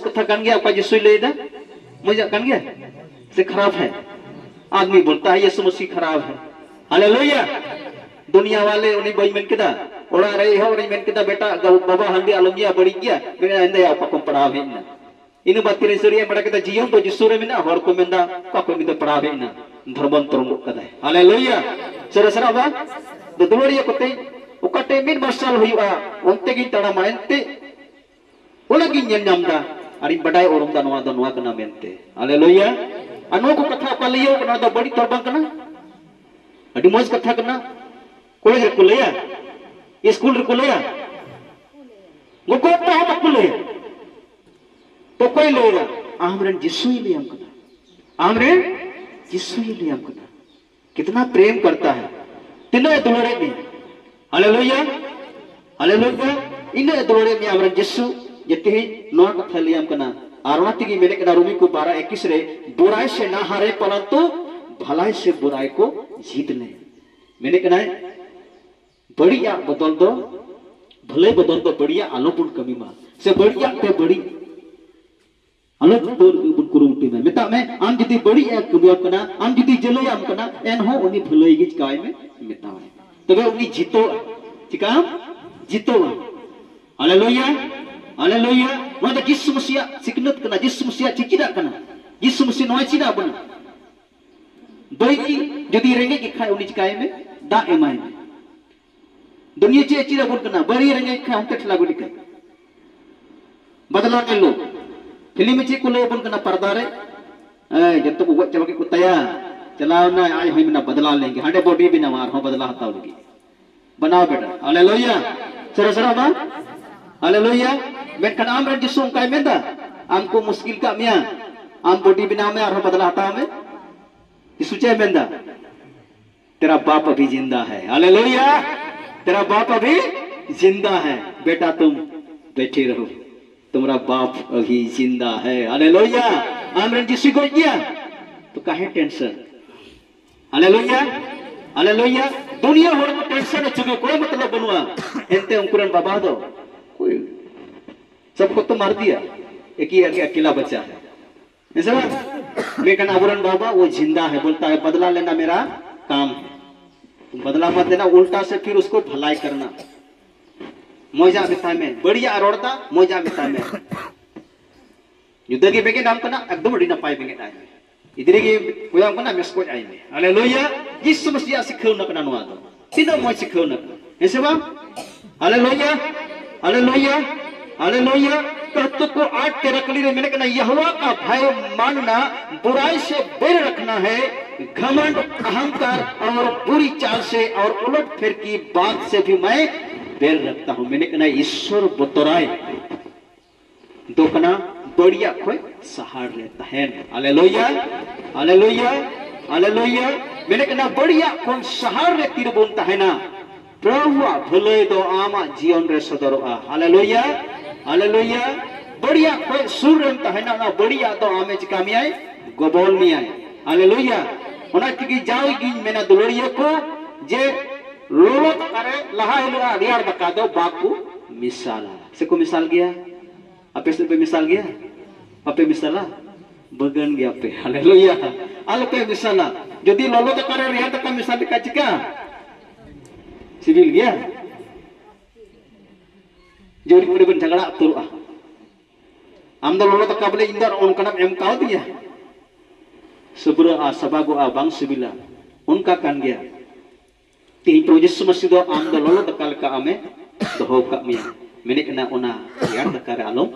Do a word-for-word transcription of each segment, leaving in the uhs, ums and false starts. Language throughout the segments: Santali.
ᱠᱟᱛᱷᱟ ᱠᱟᱱ ᱜᱮᱭᱟ, ᱚᱠᱟ ᱡᱤᱥᱩᱭ ᱞᱟᱹᱭ ᱮᱫᱟ? ᱢᱚᱡᱟᱜ ᱠᱟᱱ ᱜᱮᱭᱟ ᱥᱮ ᱠᱷᱟᱨᱟᱯ ᱦᱮ? ᱟᱫᱢᱤ ᱵᱚᱞᱛᱟ ᱦᱮ ᱭᱤᱥᱩ ᱢᱟᱥᱤ ᱠᱷᱟᱨᱟᱯ ᱦᱮ᱾ ᱦᱟᱞᱮᱞᱩᱭᱟ᱾ ᱫᱩᱱᱤᱭᱟ ᱣᱟᱞᱮ ᱩᱱᱤ ᱵᱟᱹᱧ ᱢᱮᱱ ᱠᱮᱫᱟ, ᱚᱲᱟᱜ ᱨᱮ ᱮᱦᱚᱵ ᱨᱮᱧ ᱢᱮᱱ ᱠᱮᱫᱟ, "ᱵᱮᱴᱟ, ᱜᱟ-, ᱵᱟᱵᱟ ᱦᱟᱺᱰᱤ ᱟᱞᱚᱢ ᱧᱩᱭᱟ, ᱵᱟᱹᱲᱤᱡ ᱜᱮᱭᱟ", ᱢᱮᱱᱟ, "ᱮᱱᱫᱟ ᱭᱟ, ᱚᱠᱟ ᱠᱷᱚᱱ ᱯᱟᱲᱦᱟᱣ ᱦᱮᱡ ᱮᱱᱟ?" ᱤᱱᱟᱹ ᱵᱟᱫ ᱛᱤᱨᱮ ᱥᱟᱹᱨᱤᱭᱟᱜ ᱵᱟᱲᱟ ᱠᱮᱫᱟ, ᱡᱤᱭᱚᱱ ᱫᱚ ᱡᱤᱥᱩ ᱨᱮ ᱢᱮᱱᱟᱜᱼᱟ, ᱦᱚᱲ ᱠᱚ ᱢᱮᱱᱫᱟ, "ᱚᱠᱟ ᱠᱷᱚᱱ ᱩᱱᱤ ᱫᱚ ᱯᱟᱲᱦᱟᱣ ᱦᱮᱡ ᱮᱱᱟ? ᱫᱷᱚᱨᱢᱚᱱᱛᱚᱨᱚᱢ ᱜᱚᱫ ᱠᱟᱫᱟᱭ᱾" ᱦᱟᱞᱮᱞᱩᱭᱟ᱾ ᱥᱟᱹᱨᱤ ᱥᱟᱹᱨᱤ ᱵᱟᱝ? ᱫᱩᱞᱟᱹᱲᱤᱭᱟᱹ ᱠᱚᱛᱮ ᱚᱠᱟᱴᱷᱮᱱ ᱢᱤᱫ ᱢᱟᱨᱥᱟᱞ ᱦᱩᱭᱩᱜᱼᱟ, ᱚᱱᱛᱮ ᱜᱤᱧ ᱛᱟᱲᱟᱢᱟ, ᱮᱱᱛᱮ ᱚᱱᱟ ᱜᱤᱧ ᱧᱮᱞ ᱧᱟᱢ ᱮᱫᱟ ᱟᱨᱤᱧ ᱵᱟᱰᱟᱭ ᱩᱨᱩᱢ ᱮᱫᱟ ᱱᱚᱣᱟ ᱫᱚ ᱱᱚᱣᱟ ᱠᱟᱱᱟ ᱢᱮᱱᱛᱮ᱾ ᱦᱟᱞᱮᱞᱩᱭᱟ᱾ ᱟᱨ ᱱᱚᱣᱟ ᱠᱚ ᱠᱟᱛᱷᱟ ᱚᱠᱟ ᱞᱟᱹᱭ ᱠᱟᱱᱟ, ᱚᱱᱟ ᱫᱚ ᱵᱟᱹᱲᱤᱡ ᱛᱚ ᱵᱟᱝ ᱠᱟᱱᱟ? ᱟᱹᱰᱤ ᱢᱚᱡᱽ ᱠᱟᱛᱷᱟ ᱠᱟᱱᱟ᱾ ᱠᱚᱞᱮᱡᱽ ᱨᱮᱠᱚ ᱞᱟᱹᱭᱟ, ᱥᱠᱩᱞ ᱨᱮᱠᱚ ᱞᱟᱹᱭᱟ, ᱜᱚᱜᱚ ᱵᱟᱵᱟ ᱦᱚᱸ ᱵᱟᱠᱚ ᱞᱟᱹᱭᱟ᱾ ᱛᱚ ᱚᱠᱚᱭ ᱞᱟᱹᱭᱟ? ᱟᱢᱨᱮᱱ ᱡᱤᱥᱩᱭ ᱞᱟᱹᱭᱟᱢ ᱠᱟᱱᱟ, ᱟᱢᱨᱮᱱ ᱡᱤᱥᱩᱭ ᱞᱟᱹᱭᱟᱢ ᱠᱟᱱᱟ᱾ ᱠᱤᱛᱱᱟ ᱯᱨᱮᱢ ᱠᱟᱨᱛᱟ ᱦᱟᱭ, ᱛᱤᱱᱟᱹᱜ ᱮ ᱫᱩᱞᱟᱹᱲᱮᱫ ᱢᱮᱭᱟ᱾ ᱦᱟᱞᱮᱞᱩᱭᱟ, ᱦᱟᱞᱮᱞᱩᱭᱟ᱾ ᱤᱱᱟᱹᱜ ᱮ ᱫᱩᱞᱟᱹᱲᱮᱫ ᱢᱮᱭᱟ ᱟᱢᱨᱮᱱ ᱡᱤᱥᱩ, ᱡᱮ ᱛᱮᱦᱮᱧ ᱱᱚᱣᱟ ᱠᱟᱛᱷᱟᱭ ᱞᱟᱹᱭᱟᱢ ᱠᱟᱱᱟ᱾ ᱟᱨ ᱚᱱᱟ ᱛᱮᱜᱮ ᱢᱮᱱᱮᱫ ᱠᱟᱱᱟ ᱨᱳᱢᱤ ᱠᱚ ᱵᱟᱨᱟ ᱮᱠᱤᱥ ᱨᱮ, "ᱵᱩᱨᱟᱭ ᱥᱮ ᱱᱟ ᱦᱟᱨᱮ ᱯᱟᱞᱟᱱᱛᱩ, ᱵᱷᱟᱞᱟᱭ ᱥᱮ ᱵᱩᱨᱟᱭ ᱠᱚ ᱡᱤᱛ ᱞᱮ᱾" ᱢᱮᱱᱮᱫ ᱠᱟᱱᱟᱭ, ᱵᱟᱹᱲᱤᱡᱟᱜ ᱵᱚᱫᱚᱞ ᱫᱚ, ᱵᱷᱟᱹᱞᱟᱹᱭ ᱵᱚᱫᱚᱞ ᱫᱚ ᱵᱟᱹᱲᱤᱡᱟᱜ ᱟᱞᱚᱵᱚᱱ ᱠᱟᱹᱢᱤ ᱢᱟ, ᱥᱮ ᱵᱟᱹᱲᱤᱡᱟᱜ ᱛᱮ ᱵᱟᱹᱲᱤᱡ ᱟᱞᱚ ᱵᱚᱱ ᱠᱩᱨᱩᱢᱩᱴᱩᱭ ᱢᱟ᱾ ᱢᱮᱛᱟᱜ ᱢᱮ, ᱟᱢ ᱡᱩᱫᱤ ᱵᱟᱹᱲᱤᱡ ᱮ ᱠᱟᱹᱢᱤᱭᱟᱢ ᱠᱟᱱᱟ, ᱟᱢ ᱡᱩᱫᱤ ᱡᱟᱹᱞᱟᱹᱭᱟᱢ ᱠᱟᱱᱟ, ᱮᱱᱦᱚᱸ ᱩᱱᱤ ᱵᱷᱟᱹᱞᱟᱹᱭ ᱜᱮ ᱪᱤᱠᱟᱹᱣᱟᱭ ᱢᱮ, ᱢᱮᱛᱟᱣᱟᱭ ᱢᱮ᱾ ᱛᱚᱵᱮ ᱩᱱᱤ ᱡᱤᱛᱟᱹᱣᱟ᱾ ᱪᱤᱠᱟᱹᱢ? ᱡᱤᱛᱟᱹᱣᱟ᱾ ᱦᱟᱞᱮᱞᱩᱭᱟ, ᱦᱟᱞᱮᱞᱩᱭᱟ᱾ ᱱᱚᱣᱟ ᱫᱚ ᱡᱤᱥᱩ ᱢᱟᱥᱤᱭᱟᱜ ᱥᱤᱠᱷᱱᱟᱹᱛ ᱠᱟᱱᱟ, ᱡᱤᱥᱩ ᱢᱟᱥᱤᱭᱟᱜ ᱪᱤᱠᱤᱫᱟᱜ ᱠᱟᱱᱟ᱾ ᱡᱤᱥᱩ ᱢᱟᱥᱤ ᱱᱚᱣᱟᱭ ᱪᱮᱫᱟᱜ ᱵᱚᱱᱟ᱾ ᱵᱟᱹᱭᱨᱤ ᱡᱩᱫᱤ ᱨᱮᱸᱜᱮᱡ ᱜᱮ ᱠᱷᱟᱡ, ᱩᱱᱤ ᱪᱤᱠᱟᱹᱭ ᱢᱮ? ᱫᱟᱜ ᱮᱢᱟᱭ ᱢᱮ᱾ ᱫᱩᱱᱤᱭᱟᱹ ᱪᱮᱫ ᱮ ᱪᱮᱫ ᱟᱵᱚᱱ ᱠᱟᱱᱟ? ᱵᱟᱹᱲᱤᱡ ᱨᱮᱸᱜᱮᱡ ᱠᱷᱟᱱ ᱦᱟᱱᱛᱮ ᱴᱷᱮᱞᱟ ᱜᱤᱰᱤ ᱠᱟᱜ᱾ ᱵᱟᱫᱞᱟ ᱞᱮ ᱞᱳ᱾ ᱯᱷᱤᱞᱢ ᱨᱮ ᱪᱮᱫ ᱠᱚ ᱞᱟᱹᱭ ᱟᱵᱚᱱ ᱠᱟᱱᱟ ᱯᱟᱨᱫᱟ ᱨᱮ? ᱮᱭ, ᱡᱚᱛᱚ ᱠᱚ ᱜᱚᱡ ᱪᱟᱵᱟ ᱠᱮᱫ ᱠᱚ ᱛᱟᱭᱟ᱾ ᱪᱟᱞᱟᱣ ᱱᱟᱭ, ᱟᱡ ᱦᱚᱸᱭ ᱢᱮᱱᱟ ᱵᱟᱫᱞᱟ ᱞᱮᱱᱜᱮ᱾ ᱦᱟᱸᱰᱮ ᱵᱚᱰᱤ ᱵᱮᱱᱟᱣᱟ, ᱟᱨᱦᱚᱸ ᱵᱟᱫᱞᱟ ᱦᱟᱛᱟᱣ ᱞᱟᱹᱜᱤᱫ᱾ ᱵᱮᱱᱟᱣ ᱵᱮᱴᱟ᱾ ᱦᱟᱞᱮᱞᱩᱭᱟ᱾ ᱥᱟᱹᱨᱤ ᱥᱟᱹᱨᱤ ᱵᱟᱝ? ᱦᱟᱞᱮᱞᱩᱭᱟ᱾ ᱢᱮᱱᱠᱷᱟᱱ ᱟᱢ ᱨᱮᱱ ᱡᱤᱥᱩ ᱚᱱᱠᱟᱭ ᱢᱮᱱᱫᱟ, ᱟᱢ ᱠᱚ ᱢᱩᱥᱠᱤᱞ ᱠᱟᱜ ᱢᱮᱭᱟ, ᱟᱢ ᱵᱚᱰᱤ ᱵᱮᱱᱟᱣ ᱢᱮ, ᱟᱨᱦᱚᱸ ᱵᱟᱫᱞᱟ ᱦᱟᱛᱟᱣ ᱢᱮ᱾ ᱡᱤᱥᱩ ᱪᱮᱫ ᱮ ᱢᱮᱱᱫᱟ? तेरा बाप अभी जिंदा है। हालेलुया। तेरा बाप अभी जिंदा है। बेटा, तुम बैठे रहो, तुम्हारा बाप अभी जिंदा है। हालेलुया। ᱟᱢᱨᱮᱱ ᱡᱤᱥᱩ ᱜᱚᱡ ᱜᱮᱭᱟ, ᱛᱚ ᱠᱟᱦᱮ ᱴᱮᱱᱥᱚᱱ? ᱦᱟᱞᱮᱞᱩᱭᱟ, ᱦᱟᱞᱮᱞᱩᱭᱟ᱾ ᱫᱩᱱᱤᱭᱟᱹ ᱦᱚᱲ ᱠᱚ ᱴᱮᱱᱥᱚᱱ ᱦᱚᱪᱚ ᱠᱚ, ᱠᱳᱭ ᱢᱚᱛᱞᱚᱵ ᱵᱟᱹᱱᱩᱜᱼᱟ᱾ ᱮᱱᱛᱮ ᱩᱱᱠᱩ ᱨᱮᱱ ᱵᱟᱵᱟ ᱫᱚ, ᱠᱳᱭ, ᱥᱚᱵ ᱠᱚ ᱛᱚ ᱢᱟᱨ ᱫᱤᱭᱟ᱾ एक ही अके-, अकेला बच्चा है, ऐसा ना? लेकिन अबुरन बाबा वो जिंदा है, बोलता है, "बदला लेना मेरा काम है।" तुम बदला मत लेना, उल्टा से फिर उसको भलाई करना। ᱢᱚᱡᱟ ᱢᱮᱛᱟᱭ ᱢᱮ, ᱵᱟᱹᱲᱤᱡᱟᱜ ᱨᱚᱲ ᱫᱟ, ᱢᱚᱡᱟ ᱢᱮᱛᱟᱭ ᱢᱮ᱾ ᱡᱩᱫᱟᱹ ᱜᱮ ᱵᱮᱸᱜᱮᱫ ᱟᱢ ᱠᱟᱱᱟ, ᱮᱠᱫᱚᱢ ᱟᱹᱰᱤ ᱱᱟᱯᱟᱭ ᱵᱮᱸᱜᱮᱫ ᱟᱭ ᱢᱮ᱾ ᱜᱤᱫᱽᱨᱟᱹ ᱜᱮ ᱠᱚᱭᱚᱜ ᱟᱢ ᱠᱟᱱᱟ, ᱢᱮᱥᱠᱚᱡ ᱟᱭ ᱢᱮ᱾ ᱦᱟᱞᱮᱞᱩᱭᱟ! ᱡᱤᱥᱩ ᱢᱟᱥᱤᱭᱟᱜ ᱥᱤᱠᱷᱟᱹᱣ ᱱᱟ ᱠᱟᱱᱟ ᱱᱚᱣᱟ ᱫᱚ᱾ ᱛᱤᱱᱟᱹᱜ ᱢᱚᱡᱽ ᱥᱤᱠᱷᱟᱹᱣ ᱱᱟ ᱠᱟᱱᱟ᱾ ᱦᱮᱸ ᱥᱮ ᱵᱟᱝ? ᱦᱟᱞᱮᱞᱩᱭᱟ! ᱦᱟᱞᱮᱞᱩᱭᱟ! ᱦᱟᱞᱮᱞᱩᱭᱟ! ᱠᱟᱹᱦᱛᱩ ᱠᱚ ᱟᱴ ᱛᱮᱨᱟ ᱠᱟᱹᱞᱤ ᱨᱮ ᱢᱮᱱᱮᱫ ᱠᱟᱱᱟ, "यहोवा का भय मानना, बुराई से बैर रखना है, घमंड, अहंकार और बुरी चाल से और उलट फेर की बात से भी मैं बैर रखता हूँ।" ᱢᱮᱱᱮᱫ ᱠᱟᱱᱟ, ᱤᱥᱥᱚᱨ ᱵᱚᱛᱚᱨᱟᱭ ᱫᱚ ᱠᱟᱱᱟ ᱵᱟᱹᱲᱤᱡᱟᱜ ᱠᱷᱚᱡ ᱥᱟᱦᱟᱨ ᱨᱮ ᱛᱟᱦᱮᱱ᱾ ᱦᱟᱞᱮᱞᱩᱭᱟ, ᱦᱟᱞᱮᱞᱩᱭᱟ, ᱦᱟᱞᱮᱞᱩᱭᱟ᱾ ᱢᱮᱱᱮᱫ ᱠᱟᱱᱟ, ᱵᱟᱹᱲᱤᱡᱟᱜ ᱠᱷᱚᱱ ᱥᱟᱦᱟᱨ ᱨᱮ ᱛᱤᱨᱮᱵᱚᱱ ᱛᱟᱦᱮᱱᱟ, ᱯᱨᱚᱵᱷᱩᱣᱟᱜ ᱵᱷᱟᱹᱞᱟᱹᱭ ᱫᱚ ᱟᱢᱟᱜ ᱡᱤᱭᱚᱱ ᱨᱮ ᱥᱚᱫᱚᱨᱚᱜᱼᱟ᱾ ᱦᱟᱞᱮᱞᱩᱭᱟ, ᱦᱟᱞᱮᱞᱩᱭᱟ᱾ ᱵᱟᱹᱲᱤᱡᱟᱜ ᱠᱷᱚᱡ ᱥᱩᱨ ᱨᱮᱢ ᱛᱟᱦᱮᱱᱟ, ᱚᱱᱟ ᱵᱟᱹᱲᱤᱡᱟᱜ ᱫᱚ ᱟᱢᱮ ᱪᱤᱠᱟ ᱢᱮᱭᱟᱭ? ᱜᱚᱵᱚᱞ ᱢᱮᱭᱟᱭ᱾ ᱦᱟᱞᱮᱞᱩᱭᱟ᱾ ᱚᱱᱟ ᱛᱮᱜᱮ ᱡᱟᱣ ᱜᱤᱧ ᱢᱮᱱᱟ, ᱫᱩᱞᱟᱹᱲᱤᱭᱟᱹ ᱠᱚ, ᱡᱮ ᱞᱚᱞᱚ ᱫᱟᱠᱟ ᱨᱮ ᱞᱟᱦᱟ ᱦᱤᱞᱳᱜ ᱟᱜ ᱨᱮᱭᱟᱲ ᱫᱟᱠᱟ ᱫᱚ ᱵᱟᱠᱚ ᱢᱮᱥᱟᱞᱟ᱾ ᱥᱮᱠᱚ ᱢᱮᱥᱟᱞ ᱜᱮᱭᱟ? ᱟᱯᱮ ᱥᱮᱫ ᱯᱮ ᱢᱮᱥᱟᱞ ᱜᱮᱭᱟ? ᱵᱟᱯᱮ ᱢᱮᱥᱟᱞᱟ? ᱵᱟᱹᱜᱟᱹᱱ ᱜᱮᱭᱟᱯᱮ᱾ ᱦᱟᱞᱮᱞᱩᱭᱟ᱾ ᱟᱞᱚᱯᱮ ᱢᱮᱥᱟᱞᱟ᱾ ᱡᱩᱫᱤ ᱞᱚᱞᱚ ᱫᱟᱠᱟ ᱨᱮ ᱨᱮᱭᱟᱲ ᱫᱟᱠᱟ ᱢᱮᱥᱟᱞ ᱞᱮᱠᱷᱟᱱ ᱪᱤᱠᱟ? ᱥᱤᱵᱤᱞ ᱜᱮᱭᱟ? ᱡᱳᱨ ᱠᱚᱨᱮ ᱵᱮᱱ ᱡᱷᱟᱜᱽᱲᱟ ᱩᱛᱟᱹᱨᱚᱜᱼᱟ᱾ ᱟᱢ ᱫᱚ ᱞᱚᱞᱚ ᱫᱟᱠᱟ ᱵᱚᱞᱮ ᱤᱧ ᱫᱚ ᱚᱱᱠᱟᱱᱟᱜ ᱮᱢ ᱠᱟᱣᱫᱤᱧᱟ? ᱥᱟᱹᱵᱨᱟᱹᱜᱼᱟ, ᱥᱟᱵᱟᱜᱚᱜᱼᱟ, ᱵᱟᱝ ᱥᱤᱵᱤᱞᱟ᱾ ᱚᱱᱠᱟ ᱠᱟᱱ ᱜᱮᱭᱟ᱾ ᱛᱮᱦᱮᱧ ᱯᱨᱚᱵᱷᱩ ᱡᱤᱥᱩ ᱢᱟᱹᱥᱤ ᱫᱚ ᱟᱢ ᱫᱚ ᱞᱚᱞᱚ ᱫᱟᱠᱟ ᱞᱮᱠᱟ ᱟᱢᱮ ᱫᱚᱦᱚ ᱟᱠᱟᱫ ᱢᱮᱭᱟ᱾ ᱢᱮᱱᱮᱫ ᱠᱟᱱᱟ, ᱚᱱᱟ ᱨᱮᱭᱟᱲ ᱫᱟᱠᱟ ᱨᱮ ᱟᱞᱚᱢ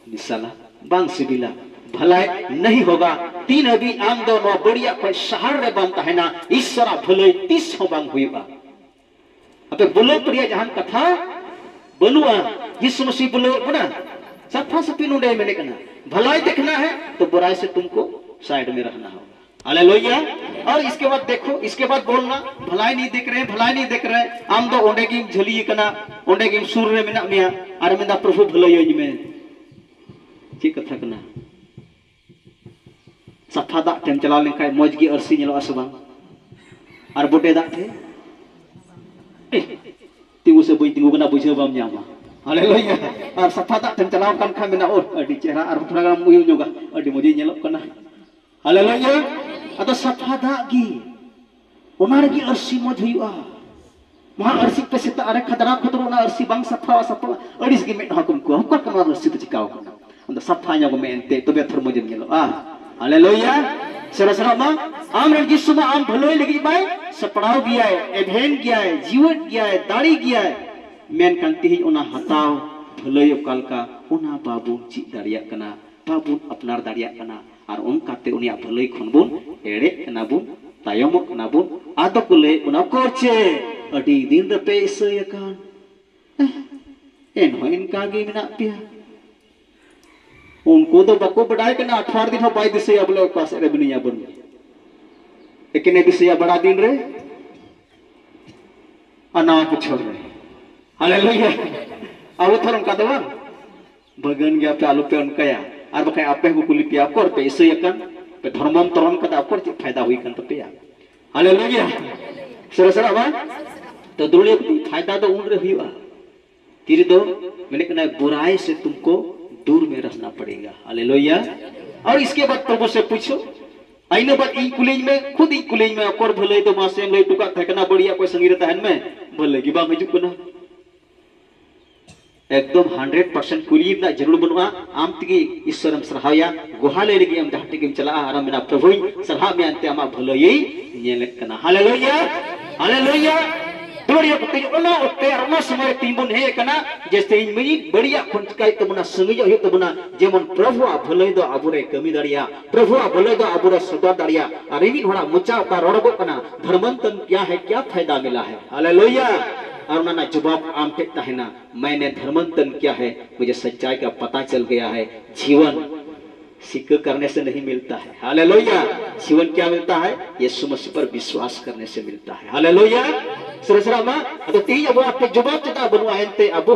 ᱢᱮᱥᱟᱞᱟ, ᱵᱟᱝ ᱥᱤᱵᱤᱞᱟ, ᱵᱷᱟᱞᱟᱭ ᱱᱟᱦᱤ ᱦᱳᱜᱟ᱾ ᱛᱤᱱ ᱦᱟᱹᱵᱤᱡ ᱟᱢ ᱫᱚ ᱱᱚᱣᱟ ᱵᱟᱹᱲᱤᱡᱟᱜ ᱠᱷᱚᱱ ᱥᱟᱦᱟᱨ ᱨᱮ ᱵᱟᱢ ᱛᱟᱦᱮᱱᱟ, ᱤᱥᱥᱚᱨᱟᱜ ᱵᱷᱟᱹᱞᱟᱹᱭ ᱛᱤᱥ ᱦᱚᱸ ᱵᱟᱝ ᱦᱩᱭᱩᱜᱼᱟ᱾ ᱟᱯᱮ ᱵᱩᱞᱟᱹᱣ ᱨᱮᱭᱟᱜ ᱡᱟᱦᱟᱱ ᱠᱟᱛᱷᱟ ᱵᱟᱹᱱᱩᱜᱼᱟ᱾ ᱡᱤᱥᱩ ᱢᱟᱹᱥᱤ ᱵᱩᱞᱟᱹᱣ ᱵᱚᱱᱟ, ᱥᱟᱯᱷᱟ ᱥᱟᱹᱯᱷᱤ ᱱᱚᱰᱮ ᱢᱮᱱᱮᱫ ᱠᱟᱱᱟ, ᱵᱷᱟᱞᱟᱭ ᱫᱮᱠᱷᱱᱟ ᱦᱮ ᱛᱚ ᱵᱩᱨᱟᱭ ᱥᱮ ᱛᱩᱢᱠᱚ ᱥᱟᱭᱤᱰ ᱢᱮ ᱨᱟᱦᱱᱟ ᱦᱳᱜᱟ᱾ ᱦᱟᱞᱮᱞᱩᱭᱟ᱾ ᱟᱨ ᱤᱥᱠᱮ ᱵᱟᱫ ᱫᱮᱠᱷᱳ, ᱤᱥᱠᱮ ᱵᱟᱫ ᱵᱳᱞᱱᱟ, ᱵᱷᱟᱞᱟᱭ ᱱᱤ ᱫᱮᱠᱷ ᱨᱮ, ᱵᱷᱟᱞᱟᱭ ᱱᱤ ᱫᱮᱠᱷ ᱨᱮ᱾ ᱟᱢ ᱫᱚ ᱚᱸᱰᱮ ᱜᱮᱢ ᱡᱷᱟᱹᱞᱤ ᱟᱠᱟᱱᱟ, ᱚᱸᱰᱮ ᱜᱮᱢ ᱥᱩᱨ ᱨᱮ ᱢᱮᱱᱟᱜ ᱢᱮᱭᱟ, ᱟᱨ ᱢᱮᱱᱫᱟ, "ᱯᱨᱚᱵᱷᱩ ᱵᱷᱟᱹᱞᱟᱹᱭᱟᱹᱧ ᱢᱮ᱾" ᱪᱮᱫ ᱠᱟᱛᱷᱟ ᱠᱟᱱᱟ? ᱥᱟᱯᱷᱟ ᱫᱟᱜ ᱴᱷᱮᱱ ᱪᱟᱞᱟᱣ ᱞᱮᱱᱠᱷᱟᱱ ᱢᱚᱡᱽ ᱜᱮ ᱟᱹᱨᱥᱤ ᱧᱮᱞᱚᱜᱼᱟ ᱥᱮ ᱵᱟᱝ? ᱟᱨ ᱵᱚᱰᱮ ᱫᱟᱜ ᱴᱷᱮᱱ, ᱮᱦ, ᱛᱤᱸᱜᱩ ᱥᱮ ᱵᱟᱹᱧ ᱛᱤᱸᱜᱩ ᱠᱟᱱᱟ ᱵᱩᱡᱷᱟᱹᱣ ᱵᱟᱢ ᱧᱟᱢᱟ᱾ ᱦᱟᱞᱮᱞᱩᱭᱟ᱾ ᱟᱨ ᱥᱟᱯᱷᱟ ᱫᱟᱜ ᱴᱷᱮᱱ ᱪᱟᱞᱟᱣ ᱟᱠᱟᱱ ᱠᱷᱟᱱ ᱢᱮᱱᱟ, ᱳ, ᱟᱹᱰᱤ ᱪᱮᱦᱨᱟ, ᱟᱨ ᱛᱷᱚᱲᱟ ᱜᱟᱱ ᱩᱭᱩ ᱧᱚᱜᱟ, ᱟᱹᱰᱤ ᱢᱚᱡᱽ ᱤᱧ ᱧᱮᱞᱚᱜ ᱠᱟᱱᱟ᱾ ᱦᱟᱞᱮᱞᱩᱭᱟ᱾ ᱟᱫᱚ ᱥᱟᱯᱷᱟ ᱫᱟᱜ ᱜᱮ, ᱚᱱᱟ ᱨᱮᱜᱮ ᱟᱹᱨᱥᱤ ᱢᱚᱡᱽ ᱦᱩᱭᱩᱜᱼᱟ᱾ ᱢᱟ ᱟᱹᱨᱥᱤ ᱯᱮ ᱥᱮᱛᱟᱜ ᱨᱮ ᱠᱷᱟᱫᱽᱨᱟ ᱠᱷᱩᱫᱽᱨᱚ, ᱚᱱᱟ ᱟᱹᱨᱥᱤ ᱵᱟᱝ ᱥᱟᱯᱷᱟᱣᱟ, ᱥᱟᱯᱷᱟᱣᱟ, ᱟᱹᱲᱤᱥ ᱜᱮ ᱢᱮᱫᱦᱟ ᱠᱚᱢ ᱠᱚ, ᱚᱠᱟ ᱠᱟᱱᱟ ᱟᱹᱨᱥᱤ ᱫᱚ ᱪᱤᱠᱟᱣ ᱠᱟᱱᱟ? ᱟᱫᱚ ᱥᱟᱯᱷᱟ ᱧᱚᱜ ᱢᱮ ᱮᱱᱛᱮ, ᱛᱚᱵᱮ ᱛᱷᱚᱨ ᱢᱚᱡᱮᱢ ᱧᱮᱞᱚᱜᱼᱟ᱾ ᱦᱟᱞᱮᱞᱩᱭᱟ᱾ ᱥᱮᱨᱟ ᱥᱮᱨᱟ ᱢᱟ, ᱟᱢ ᱨᱮᱱ ᱡᱤᱥᱩ ᱢᱟ ᱟᱢ ᱵᱷᱟᱹᱞᱟᱹᱭ ᱞᱟᱹᱜᱤᱫ ᱢᱟᱭ ᱥᱟᱯᱲᱟᱣ ᱜᱮᱭᱟᱭ, ᱮᱵᱷᱮᱱ ᱜᱮᱭᱟᱭ, ᱡᱤᱣᱮᱫ ᱜᱮᱭᱟᱭ, ᱫᱟᱲᱮ ᱜᱮᱭᱟᱭ᱾ ᱢᱮᱱᱠᱷᱟᱱ ᱛᱤᱦᱤᱧ ᱚᱱᱟ ᱦᱟᱛᱟᱣ ᱵᱷᱟᱹᱞᱟᱹᱭ ᱚᱠᱟ ᱞᱮᱠᱟ, ᱚᱱᱟ ᱵᱟᱵᱚᱱ ᱪᱮᱫ ᱫᱟᱲᱮᱭᱟᱜ ᱠᱟᱱᱟ, ᱵᱟᱵᱚᱱ ᱟᱯᱱᱟᱨ ᱫᱟᱲᱮᱭᱟᱜ ᱠᱟᱱᱟ᱾ ᱟᱨ ᱚᱱᱠᱟᱛᱮ ᱩᱱᱤᱭᱟᱜ ᱵᱷᱟᱹᱞᱟᱹᱭ ᱠᱷᱚᱱ ᱵᱚᱱ ᱮᱲᱮᱜ ᱠᱟᱱᱟ ᱵᱚᱱ, ᱛᱟᱭᱚᱢᱚᱜ ᱠᱟᱱᱟ ᱵᱚᱱ᱾ ᱟᱫᱚ ᱠᱚ ᱞᱟᱹᱭᱮᱫ ᱵᱚᱱᱟ, ᱚᱠᱚᱨ ᱪᱮ ᱟᱹᱰᱤ ᱫᱤᱱ ᱨᱮᱯᱮ ᱤᱥᱟᱹᱭ ᱟᱠᱟᱱ, ᱮᱱᱦᱚᱸ ᱤᱱᱠᱟ ᱜᱮ ᱢᱮᱱᱟᱜ ᱯᱮᱭᱟ᱾ ᱩᱱᱠᱩ ᱫᱚ ᱵᱟᱠᱚ ᱵᱟᱰᱟᱭ ᱠᱟᱱᱟ, ᱟᱴᱷᱟᱨ ᱫᱤᱱ ᱦᱚᱸ ᱵᱟᱭ ᱫᱤᱥᱟᱹᱭᱟ ᱵᱚᱞᱮ ᱚᱠᱟ ᱥᱮᱫ ᱨᱮ ᱢᱮᱱᱟᱹᱧᱟ, ᱵᱟᱹᱱᱩᱧᱟ᱾ ᱮᱠᱮᱱᱮ ᱫᱤᱥᱟᱹᱭᱟ ᱵᱟᱲᱟ ᱫᱤᱱ ᱨᱮ ᱟᱨ ᱱᱟᱣᱟ ᱵᱚᱪᱷᱚᱨ ᱨᱮ᱾ ᱦᱟᱞᱮᱞᱩᱭᱟ᱾ ᱟᱵᱚ ᱛᱷᱚᱨ ᱚᱱᱠᱟ ᱫᱚ ᱵᱟᱝ, ᱵᱟᱹᱜᱟᱹᱱ ᱜᱮᱭᱟ ᱯᱮ, ᱟᱞᱚ ᱯᱮ ᱚᱱᱠᱟᱭᱟ᱾ ᱟᱨ ᱵᱟᱠᱷᱟᱡ ᱟᱯᱮ ᱦᱚᱸᱠᱚ ᱠᱩᱞᱤ ᱯᱮᱭᱟ, ᱚᱠᱚᱨ ᱯᱮ ᱤᱥᱟᱹᱭ ᱟᱠᱟᱱ? ᱯᱮ ᱫᱷᱚᱨᱢᱚᱢ ᱛᱚᱨᱚᱱ ᱠᱟᱫᱟ, ᱚᱠᱚᱨ ᱪᱮᱫ ᱯᱷᱟᱭᱫᱟ ᱦᱩᱭ ᱠᱟᱱ ᱛᱟᱯᱮᱭᱟ? ᱦᱟᱞᱮᱞᱩᱭᱟ᱾ ᱥᱮᱨᱟ ᱥᱮᱨᱟ ᱵᱟᱝ? ᱛᱚ ᱫᱩᱞᱤᱭᱟᱹ ᱠᱚ ᱯᱷᱟᱭᱫᱟ ᱫᱚ ᱩᱱ ᱨᱮ ᱦᱩᱭᱩᱜᱼᱟ, ᱛᱤ ᱨᱮᱫᱚ ᱢᱮᱱᱮᱫ ᱠᱟᱱᱟᱭ, ᱵᱩᱨᱟᱭ ᱥᱮ ᱛᱩᱢᱠᱚ ᱫᱩᱨ ᱢᱮ ᱨᱟᱦᱱᱟ ᱯᱟᱲᱮᱜᱟ᱾ ᱦᱟᱞᱮᱞᱩᱭᱟ᱾ ᱟᱨ ᱤᱥᱠᱮ ᱵᱟᱫ ᱯᱨᱚᱵᱷᱩ ᱥᱮ ᱯᱩᱪᱷᱚ, ᱟᱨ ᱤᱱᱟᱹ ᱵᱟᱫ ᱤᱧ ᱠᱩᱞᱤᱧ ᱢᱮ, ᱠᱷᱩᱫ ᱤᱧ ᱠᱩᱞᱤᱧ ᱢᱮ, ᱚᱠᱚᱨ ᱵᱷᱟᱹᱞᱟᱹᱭ ᱫᱚ ᱢᱟᱥᱮᱢ ᱞᱟᱹᱭ ᱦᱚᱴᱚ ᱠᱟᱜ ᱛᱟᱦᱮᱸ ᱠᱟᱱᱟ, ᱵᱟᱹᱲᱤᱡᱟᱜ ᱠᱷᱚᱱ ᱥᱟᱺᱜᱤᱧ ᱨᱮ ᱛᱟᱦᱮᱱ ᱢᱮ, ᱵᱷᱟᱹᱞᱟᱹᱭ ᱜᱮ ᱵᱟᱝ ᱦᱤᱡᱩᱜ ᱠᱟᱱᱟ᱾ ᱮᱠᱫᱚᱢ ᱦᱟᱱᱰᱨᱮᱰ ᱯᱟᱨᱥᱮᱱᱴ ᱠᱩᱞᱤ ᱨᱮᱱᱟᱜ ᱡᱟᱹᱨᱩᱲ ᱵᱟᱹᱱᱩᱜᱼᱟ᱾ ᱟᱢ ᱛᱮᱜᱮ ᱤᱥᱥᱚᱨᱮᱢ ᱥᱟᱨᱦᱟᱣᱭᱟ᱾ ᱜᱚᱦᱟ ᱞᱟᱹᱭ ᱞᱟᱹᱜᱤᱫ ᱟᱢ ᱡᱟᱦᱟᱸ ᱴᱷᱮᱱ ᱜᱮᱢ ᱪᱟᱞᱟᱜᱼᱟ ᱟᱨᱮᱢ ᱢᱮᱱᱟ, "ᱯᱨᱚᱵᱷᱩᱧ ᱥᱟᱨᱦᱟᱣ ᱢᱮᱭᱟ, ᱮᱱᱛᱮ ᱟᱢᱟᱜ ᱵᱷᱟᱹᱞᱟᱹᱭ ᱧᱮᱞᱮᱫ ᱠᱟᱱᱟ᱾" ᱦᱟᱞᱮᱞᱩᱭᱟ, ᱦᱟᱞᱮᱞᱩᱭᱟ᱾ ᱫᱩᱞᱟᱹᱲᱤᱭᱟᱹ ᱠᱚ, ᱛᱮᱦᱮᱧ ᱚᱱᱟ ᱚᱠᱛᱮ ᱟᱨ ᱚᱱᱟ ᱥᱚᱢᱚᱭ ᱨᱮ ᱛᱮᱦᱮᱧ ᱵᱚᱱ ᱦᱮᱡ ᱟᱠᱟᱱᱟ, ᱡᱮ ᱛᱮᱦᱮᱧ ᱢᱤᱫ ᱵᱟᱹᱲᱤᱡᱟᱜ ᱠᱷᱚᱱ ᱪᱤᱠᱟᱹᱭ ᱦᱩᱭᱩᱜ ᱛᱟᱵᱚᱱᱟ, ᱥᱟᱺᱜᱤᱧᱚᱜ ᱦᱩᱭᱩᱜ ᱛᱟᱵᱚᱱᱟ, ᱡᱮᱢᱚᱱ ᱯᱨᱚᱵᱷᱩᱣᱟᱜ ᱵᱷᱟᱹᱞᱟᱹᱭ ᱫᱚ ᱟᱵᱚᱨᱮ ᱠᱟᱹᱢᱤ ᱫᱟᱲᱮᱭᱟᱜ, ᱯᱨᱚᱵᱷᱩᱣᱟᱜ ᱵᱷᱟᱹᱞᱟᱹᱭ ᱫᱚ ᱟᱵᱚᱨᱮ ᱥᱚᱫᱚᱨ ᱫᱟᱲᱮᱭᱟᱜ᱾ ᱟᱨ ᱢᱤᱢᱤᱫ ᱦᱚᱲᱟᱜ ᱢᱚᱪᱟ ᱚᱠᱟ ᱨᱚᱲᱚᱜᱚᱜ ᱠᱟᱱᱟ, "ᱫᱷᱚᱨᱢᱚᱱᱛᱚᱱ ᱠᱭᱟ ᱦᱮ, ᱠᱭᱟ ᱯᱷᱟᱭᱫᱟ ᱢᱤᱞᱟ ᱦᱮ?" ᱦᱟᱞᱮᱞᱩᱭᱟ᱾ ᱟᱨ ᱚᱱᱟ ᱨᱮᱱᱟᱜ ᱡᱚᱵᱟᱵ ᱟᱢ ᱴᱷᱮᱱ ᱛᱟᱦᱮᱱᱟ, "मैंने धर्मंतन किया है, मुझे सच्चाई का पता चल गया है।" जीवन सिक्के करने से नहीं मिलता है। हालेलुया। जीवन क्या मिलता है? यीशु मसीह पर विश्वास करने से मिलता है। हालेलुया। ᱥᱮᱨᱟ ᱥᱮᱨᱟ ᱢᱟ, ᱟᱫᱚ ᱛᱮᱦᱮᱧ ᱟᱵᱚ ᱟᱯᱮ ᱡᱚᱵᱟᱵ ᱪᱮᱫᱟᱜ ᱵᱟᱹᱱᱩᱜᱼᱟ? ᱮᱱᱛᱮ ᱟᱵᱚ